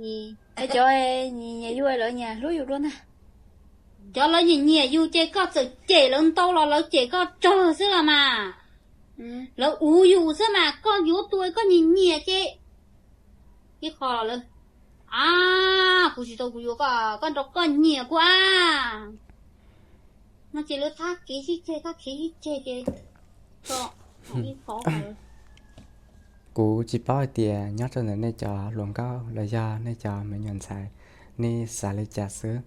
Cov nyiam yus lawv nyiam hlub yus dua ntag. Cov lawv nyiam nyiam yus ces koj txawm cem lawv ntau los lawv cem koj tsawg xwb los mas. Lawv uv yus xwb mas koj yuav tus koj nyiam nyiam ces ib qho los lawv, a, kuv tsis tau kuv yuav koj, koj nrog koj nyiam kuv a. No ces lawv thab kev sib ceg, thab kev sib ceg ces tso ib qho. Kuv tsis paub hais tias nyob rau ntawm nej cov hluas nkauj los yog nej cov me nyuam ntxhais, nej xav li cas xwb.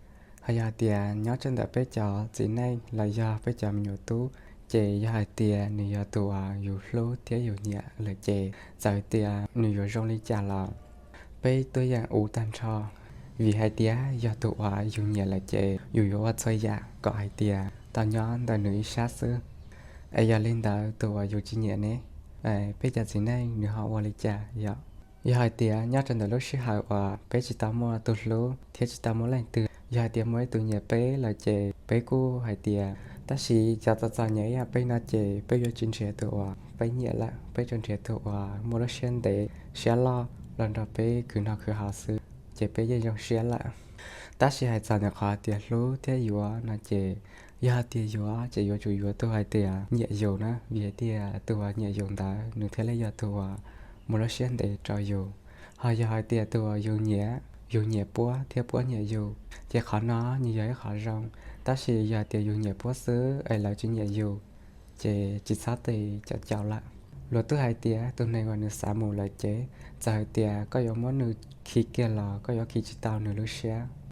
Ho yog hais tias nyob rau ntawm peb cov txiv neej los yog peb cov me nyuam tub, ces yog hais tias nws yog tus uas yus hlub thiab yus nyiam lawm ces txawm hais tias nws yuav zoo li cas los peb tuaj yeem uv tag nrho. Vim hais tias yog tus uas yus nyiam lawm ces yus yuav ua txhua yam kom hais tias tau nyob ntawm nws ib sab xwb. Es yog li ntawd tus uas yus tsis nyiam ne, peb cov txiv neej nws ho ua li cas yom? Yog hais tias nyob rau ntawm lub sij hawm uas peb tsis tau muaj tus hlub thiab tsis tau muaj leej twg, yog hais tias muaj ib tug nyiam peb lawm ces peb kuj hais tias, tab sis cov txom txom nyem ib yam peb no ces peb yuav tsis nrhiav tus uas peb nyiam lawm, peb tsuas nrhiav tus uas muaj lub siab ntev siab loj los nrog peb khwv noj khwv haus xwb ces peb yeej zoo siab lawm. Tab sis hais txog ntawm qhov tias hlub thiab yuav no ces, yog hais tias yuav ces yuav tsum yuav tus hais tias nyiam yus na, vim hais tias tus uas nyiam yus ntawd nws thiaj li yog tus uas muaj lub siab ntev rau yus. Ho yog hais tias tus uas yus nyiam, yus nyiam puab thiab puab nyiam yus, ces qhov no nws yog ib qhov zoo. Tab sis yog hais tias yus nyiam puab xwb es lawv tsis nyiam yus, ces tsis txhob tes caum caum lawm. Luag twb hais tias tus neeg uas nws xav mus lawm ces txawm hais tias koj yuav muab nws khi kiag los koj yuav khi tsis tau nws lub siab.